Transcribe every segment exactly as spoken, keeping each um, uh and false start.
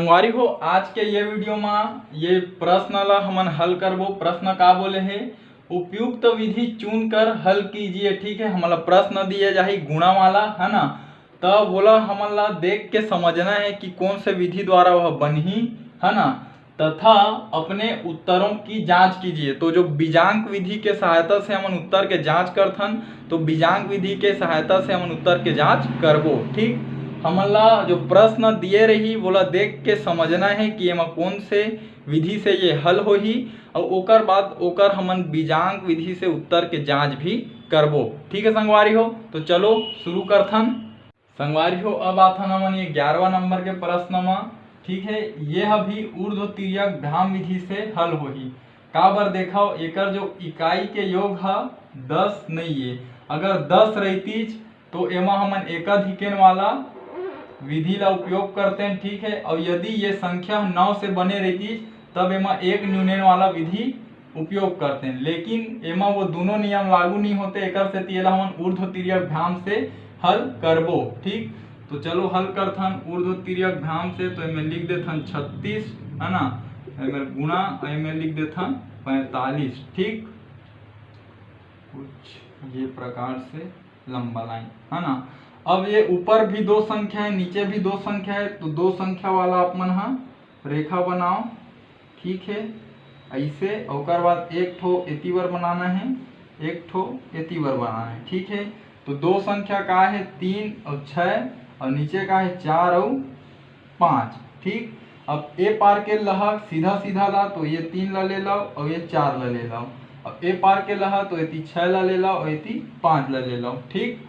संगवारी हो, आज के ये वीडियो मा ये प्रश्न ला हमन हल करबो। प्रश्न का बोले हे, उपयुक्त विधि चुन कर हल कीजिए। ठीक है, हमला प्रश्न दिए जाही गुणा वाला, है ना, त वोला हमन ला देख के समझना है कि कौन से विधि द्वारा वह बनही, है ना, तथा अपने उत्तरों की जांच कीजिए। तो जो बीजांक विधि के सहायता से हमन उत्तर के जांच करथन, तो बीजांक विधि के सहायता से हमन उत्तर के जांच करबो। ठीक, हमन ला जो प्रश्न दिए रही, वोला देख के समझना है कि एमा कौन से विधि से ये हल होही, और ओकर बाद ओकर हमन बीजांक विधि से उत्तर के जांच भी करबो। ठीक है संगवारी हो, तो चलो शुरू करथन। संगवारी हो, अब आथन हमन ये ग्यारहवाँ नंबर के प्रश्न म। ठीक है, ये ह भी ऊर्ध्व तिर्यक भ्राम विधि से हल होही। काबर देखव, एकर जो इकाई के योग ह दस नई ये। अगर दस रहितिस तो एमा हमन एकाधिकन वाला विधि ला उपयोग करतेन। ठीक है, और यदि ये संख्या नौ से बने रहितिस तब एमा एक न्यूनेन वाला विधि उपयोग करतेन, लेकिन एमा वो दोनों नियम लागू नहीं होते, एकर सेती एला हमन ऊर्ध्व तिर्यक भ्राम से हल करबो। ठीक, तो चलो हल करथन ऊर्ध्व तिर्यक भ्राम से। तो एमे लिख देथन छत्तीस, है ना, एमे गुणा, एमे लिख देथन पैंतालीस। ठीक, कुछ ये प्रकार से लंबा लाइन, है ना। अब ये ऊपर भी दो संख्या है, नीचे भी दो संख्या है, तो दो संख्या वाला आप मन हा रेखा बनाओ। ठीक है, ऐसे, ओकर बाद एक ठो एती बर बनाना है, एक ठो एती बर बनाना है। ठीक है, तो दो संख्या का है, तीन और छः, और नीचे का है चार और पाँच। ठीक, अब ए पार के लहा सीधा सीधा ला, तो ये तीन ला ले लाओ और ये चार ला ले लाओ। अब ए पार के लहा तो एती छः ला ले लाओ और एती पाँच ला ले लाओ। ठीक,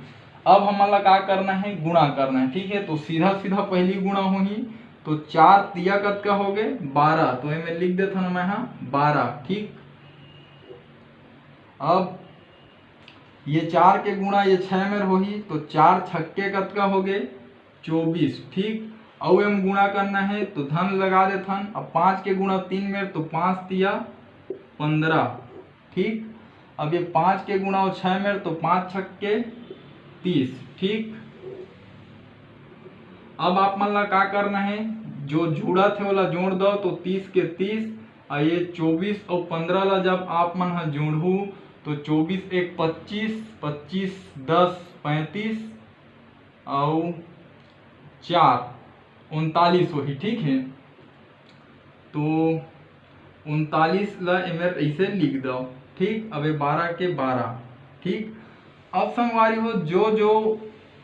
अब हमन ला का करना है, गुणा करना है। ठीक है, तो सीधा सीधा पहली गुणा होही, तो चार तिया कतका हो गए, बारह, तो एमे लिख देथन मैं हा बारह। ठीक, अब ये चार के गुणा ये छः मेर होही, तो चार छक्के कतका हो गए, चौबीस। ठीक, अउ एम गुणा करना है तो धन लगा देथन। अब पाँच के गुणा तीन मेर, तो पाँच तिया पंद्रह। ठीक, अब ये पाँच के गुणा अउ छः मेर, तो पाँच छक्के तीस। ठीक, अब आप मन ला का करना है, जो जुड़त हे ओला जोड़ दो, तो तीस के तीस, और ये चौबीस और पंद्रह ला जब आप मन ह जोड़हू, तो चौबीस एक पच्चीस, पच्चीस दस पैंतीस, और चार उनतालीस होही। ठीक है, तो उनतालीस ला एमेर ऐसे लिख दो। ठीक, अबे बारह के बारह। ठीक, अब संगवारी हो, जो जो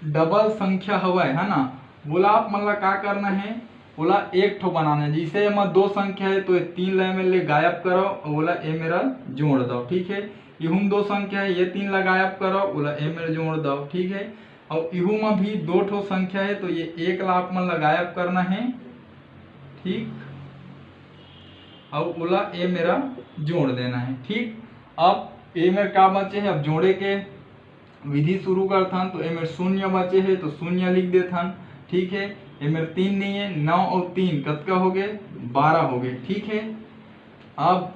डबल संख्या हवय, है ना, वोला आप मन ला का करना है, ओला एक ठो बनाना है। जैसे एमा दो संख्या है तो ये तीन ला एमेर ले गायब करो और ओला एमेर जोड़ दो। ठीक है, इहुम दो संख्या है, ये तीन ला गायब करो, ओला एमेर जोड़ दो। ठीक है, और इहू में भी दो ठो संख्या है तो ये एक ला आप मन ला गायब करना है। ठीक, और ओला एमेर जोड़ देना है। ठीक, अब एमेर का बचे है, अब जोड़े के विधि शुरू करथन, तो एमेर शून्य बचे हे तो शून्य लिख देथन। ठीक है, एमेर तीन नहीं है, नौ और तीन कतका हो गए, बारह हो गए। ठीक है, अब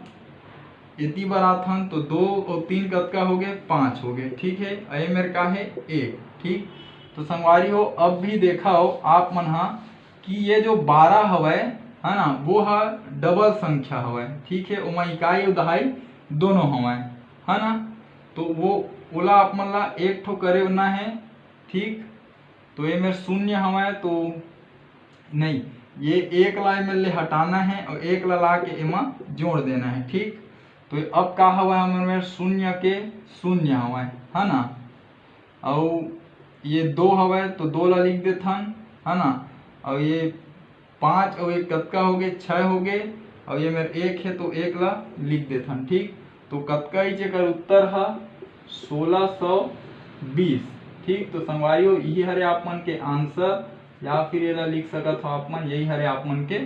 एती बर आथन तो दो और तीन कतका हो गए, पाँच हो गए। ठीक है, और एमेर का है, एक। ठीक, तो संगवारी हो, अब भी देखा हो आप मन हा कि ये जो बारह हवय, है ना, वो हा डबल संख्या हवय। ठीक है, ओमा इकाई और दहाई दोनों हवय, है ना, तो वो ओला आप मन ला एक ठो करे ना है। ठीक, तो ये मेर शून्य हवय तो नहीं, ये एक ला एमेर ले हटाना है और एक ला ला के एमा जोड़ देना है। ठीक, तो अब का हवय, हमर मेर शून्य के शून्य हवय, है ना, और ये दो हवय तो दो ला लिख देथन, है ना, और ये पाँच और एक कतका हो गए, छः हो गए, और ये मेर एक है तो एक ला लिख देथन। ठीक, तो कतका ही जेकर उत्तर हा सोलह सौ बीस। ठीक, तो संगवारी हो, यही हरे आप मन के आंसर, या फिर एला लिख सकत हो आप मन, यही हरे आप मन के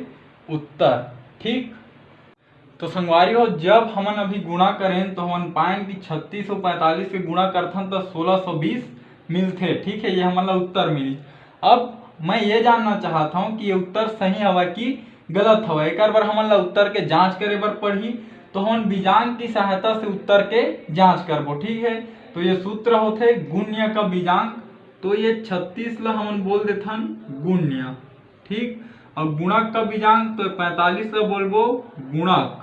उत्तर। ठीक, तो संगवारी हो, जब हमन अभी गुणा करेन तो हमन पाएन कि छत्तीस और पैंतालीस के गुणा करथन तो सोलह सौ बीस मिलथे। ठीक है, ये हमन ला उत्तर मिली। अब मैं ये जानना चाहत हूँ कि ये उत्तर सही हवय कि गलत हवय। एकर बर हमन ला उत्तर के जांच करे बर पड़ही। तो हमन बीजांक की सहायता से उत्तर के जांच करबो। ठीक है, तो ये सूत्र होथे गुण्य का बीजांक। तो ये छत्तीस ला हमन बोल देथन गुण्य। ठीक, अउ गुणक का बीजांक तो पैंतालीस ला बोलबो गुणक,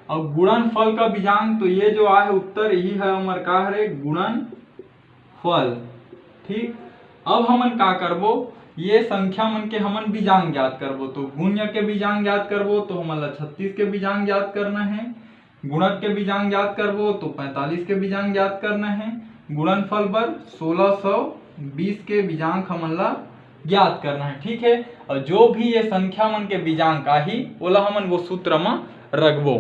अउ गुणनफल का बीजांक तो ये जो आहे उत्तर, यही है हमर का हरे, गुणनफल। ठीक, अब हमन का करबो, ये संख्या मन के हमन बीजांक ज्ञात करबो। तो गुण्य के बीजांक ज्ञात करबो तो हमन ला छत्तीस के बीजांक ज्ञात करना है, गुणक के बीजांक ज्ञात करबो तो पैंतालीस के बीजांक ज्ञात करना है, गुणनफल बर सोलह सौ बीस के बीजांक हमन ला ज्ञात करना है। ठीक है, और जो भी ये संख्या मन के बीजांक आही, ओला हमन वो सूत्र म रखबो।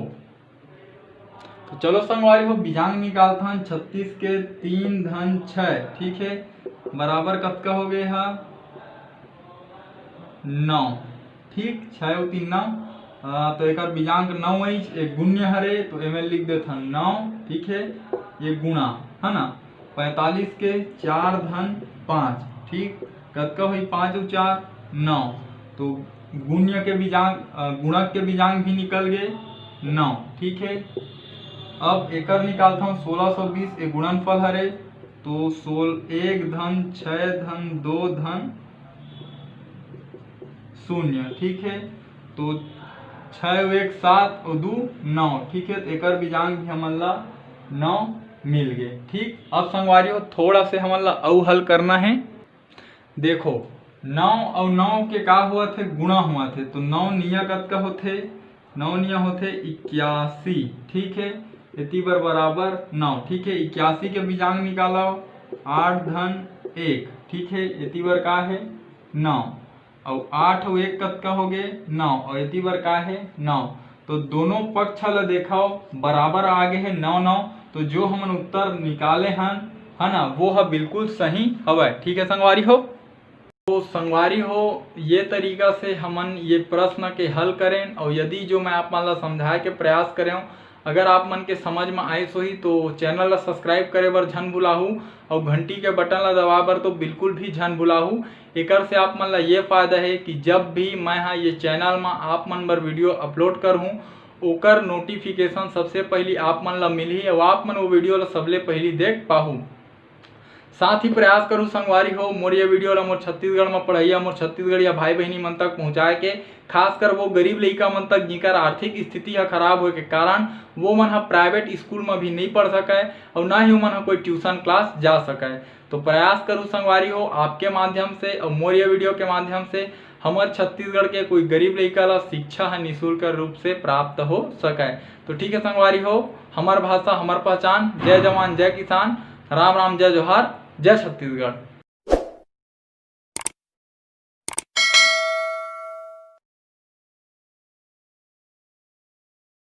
तो चलो संगवारी हो, बीजांक निकालथन। छत्तीस के तीन धन छः, ठीक है, बराबर कतका हो गए हा? नौ। ठीक, छः अउ तीन नौ, आ, तो एकर बीजांक नौ आइस, एक गुण्य हरे, तो एमे लिख देथन नौ। ठीक है, ये गुणा, है ना, पैंतालीस के चार धन पाँच, ठीक, कतका होई? पाँच अउ चार नौ, तो गुण्य के बीजांक, अ, गुणक के बीजांक भी निकल गए नौ। ठीक है, अब एकर निकालथन सोलह सौ बीस, ये गुणनफल हरे, तो सोल-, एक धन छः धन दो धन शून्य। ठीक है, तो छः एक सात और दो नौ। ठीक है, तो एकर बीजांक भी हमन ला नौ मिल गए। ठीक, अब संगवारी हो, थोड़ा से हमन ला अउ हल करना है। देखो, नौ अउ नौ के का होवत हे? गुणा होवत हे। तो नौ निया कतका होथे? नौ निया होथे इक्यासी। ठीक है, एती बर बराबर नौ। ठीक है, इक्यासी के बीजांक निकालो, आठ धन एक। ठीक है, एती बर का है? नौ। अउ आठ अउ एक कतका हो गए? नौ। अउ एती बर का है? नौ। तो दोनों पक्ष ला देखव, बराबर आ गए है नौ नौ। तो जो हमन उत्तर निकाले हन, है ना, वो ह बिल्कुल सही हवय। ठीक है संगवारी हो, तो संगवारी हो, ये तरीका से हमन ये प्रश्न के हल करेन। और यदि जो मैं आप मन ला समझाए के प्रयास करेंव, अगर आप मन के समझ में आइस होही तो चैनल ला सब्सक्राइब करे बर झन भुलाहू और घंटी के बटन ला दबाए बर तो बिल्कुल भी झन भुलाहू। एकर से आप मन ला ये फायदा है कि जब भी मैं हा ये चैनल मा आप मन बर वीडियो अपलोड करहूँ, ओकर नोटिफिकेशन सबसे पहली आप मन ला मिलही और आप मन वो वीडियो ला सबले पहली देख पाहू। साथ ही प्रयास करू संगवारी हो, मोर ये वीडियो ला मोर छत्तीसगढ़ मा पढ़इया, मोर छत्तीसगढ़िया भाई बहिनी मन तक पहुँचाए के, खासकर वो गरीब लइका मन तक जिकर आर्थिक स्थिति ह खराब होए के कारण वो मन ह प्राइवेट स्कूल मा भी नहीं पढ़ सकय और ना ही ओमन ह कोई ट्यूशन क्लास जा सकय। तो प्रयास करू संगवारी हो, आपके माध्यम से और मोर ये वीडियो के माध्यम से हमर छत्तीसगढ़ के कोई गरीब लइका ला शिक्षा ह निशुल्क रूप से प्राप्त हो सकय। तो ठीक है संगवारी हो, हमर भाषा हमर पहचान। जय जवान जय किसान, राम राम जय जोहार, जय छत्तीसगढ़।